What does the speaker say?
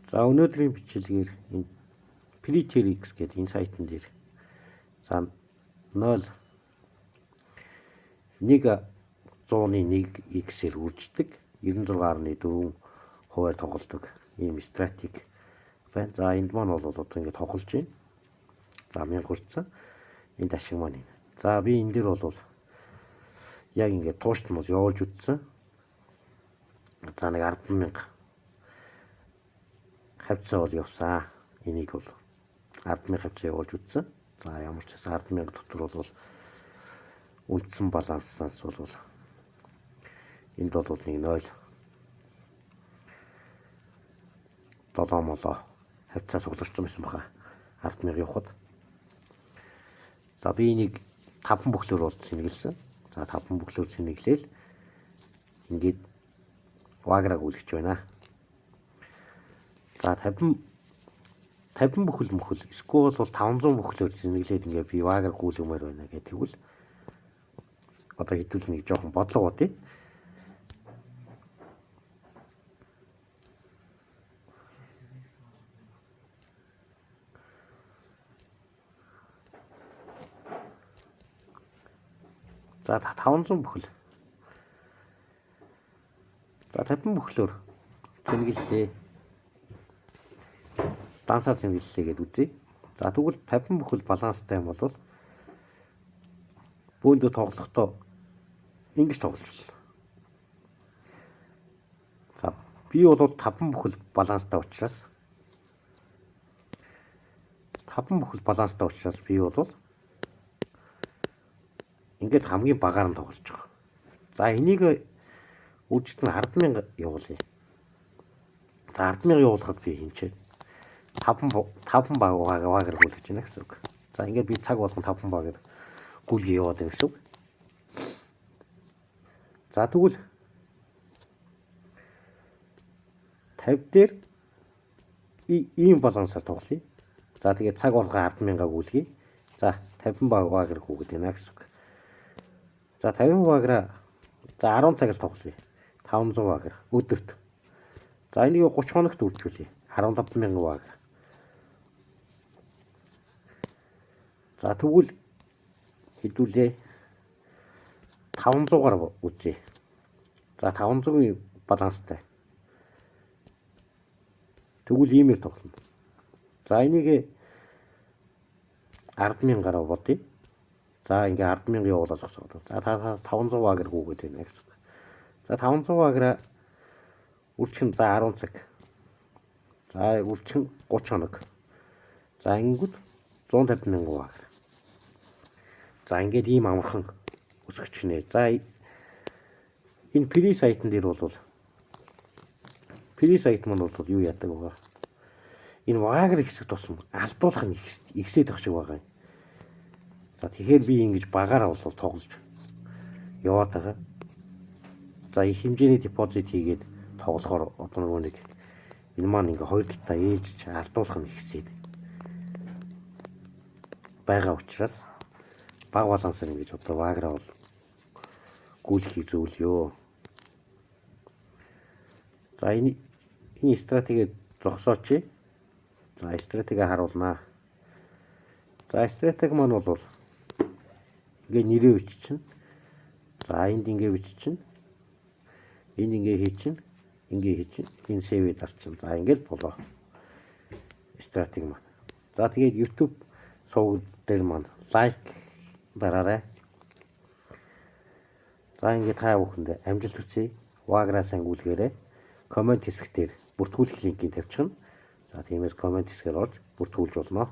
За өнөөдрийн бичлэгээр энэ PreTRX гэдэг энэ сайтн дээр за 0 1 100-ны 1x-ээр үрждэг 96.4 хувиар тоглодог ийм стратеги байна. За энд маань бол одоо ингэ тоглож байна. За 1000 хүрсэн. Энд ашиг маань энэ. За би энэ дээр бол яг ингэ туушт нь бол явуулж үтсэн. За нэг 10,000 хавцаа бол явсан. Энийг бол 10,000 хавцаа явуулж үтсэн. За ямар ч гэсэн 10,000 дотор бол үндсэн балансаас бол энд бол нэг 0 7 молоо хавцаа цугларсан байсан баха. 10,000 явахад. За би энийг 5 бүхлөөр бол цэнгэлсэн. За 5 бүхлөөр цэнэглээл ингээд ваграг үлгэж байна. За 50 бүхэл мөхөл эсвэл бол 500 бүхлөөр цэнэглээд ингээд би ваграг гүйлгмээр байна гэх тэгвэл одоо хэдүүл нэг жоохон бодлого бодъё. За 500 бүхэл. За 50 бүхлөөр цэнгэллээ. Дансаа цэнгэллээ гэдээ үзье. За тэгвэл 50 бүхэл баланстай юм бол бөөндөө тоглохдоо ингэж тоглож болно. За би бол 5 бүхэл баланстай учраас 5 бүхэл баланстай учраас би бол ингээд хамгийн багаар нь тоглож байгаа. За энийг үржилт нь 10,000 явуулъя. За 10,000 явуулахад би хинчээ 5 баг вагар гүйлгэж байна гэсэн үг. За ингээд би цаг болгон 5 багаар гүйлгээ яваад байна гэсэн үг. За тэгвэл 50 дээр ийм балансаар тоглоё. За тэгээд цаг болгон 10,000-а гүйлгэе. За 50 баг вагар гүгээд байна гэсэн үг. За 50 вагра за 10 цаг л тоглоё. 500 вагр өдөрт. За энийг 30 хоногт үржүүлье. 15,000 вагр. За тэгвэл хэдүүлээ 500-аар үзье. За 500-ын баланстай. Тэгвэл иймээр тоглоно. За энийг 10,000 гаруй бодъё. За ингээ 10,000 явуулаад зогсоод. За 500 вагр гүгээд байна гэсэн үг. За 500 вагра үржих нь за 10 цаг. За үржих нь 30 хоног. За ингэнгүүт 150,000 вагр. За ингээд ийм амархан өсгөж гинэ. За энэ pre сайтн дээр бол pre сайт маань бол юу яадаг байгаа. Энэ вагр хэсэг тусам алдуулах нь ихсээд байх шиг байгаа юм. За тэгэхээр би ингэж багаараа бол тоглож яваад байгаа. За их хэмжээний депозит хийгээд тоглохоор одоо нөгөө нэг энэ маань ингээ хоёр талдаа ээлжиж алдуулах нь ихсээд байгаа учраас бага балансаар ингэж одоо ваграа бол гүйлхийг зөвлөё. За энэ стратегийг зогсооч. За стратеги харуулнаа. За стратеги маань бол ингээ нэрээ биччихнэ. За энд ингээ биччихнэ. Энд ингээ хийчихнэ. Ингээ хийчихнэ. Энэ save дарчин. За ингээл болоо. Стратеги маань. За тэгээд YouTube суваг дээр маань like дараарай. За ингээд та бүхэндээ амжилт хүсье. Ваграа сайн гүйлгээрэй. Comment хэсэг дээр бүртгүүлэх линкийг тавьчихна. За тиймээс comment хэсгээр орж бүртгүүлж болно.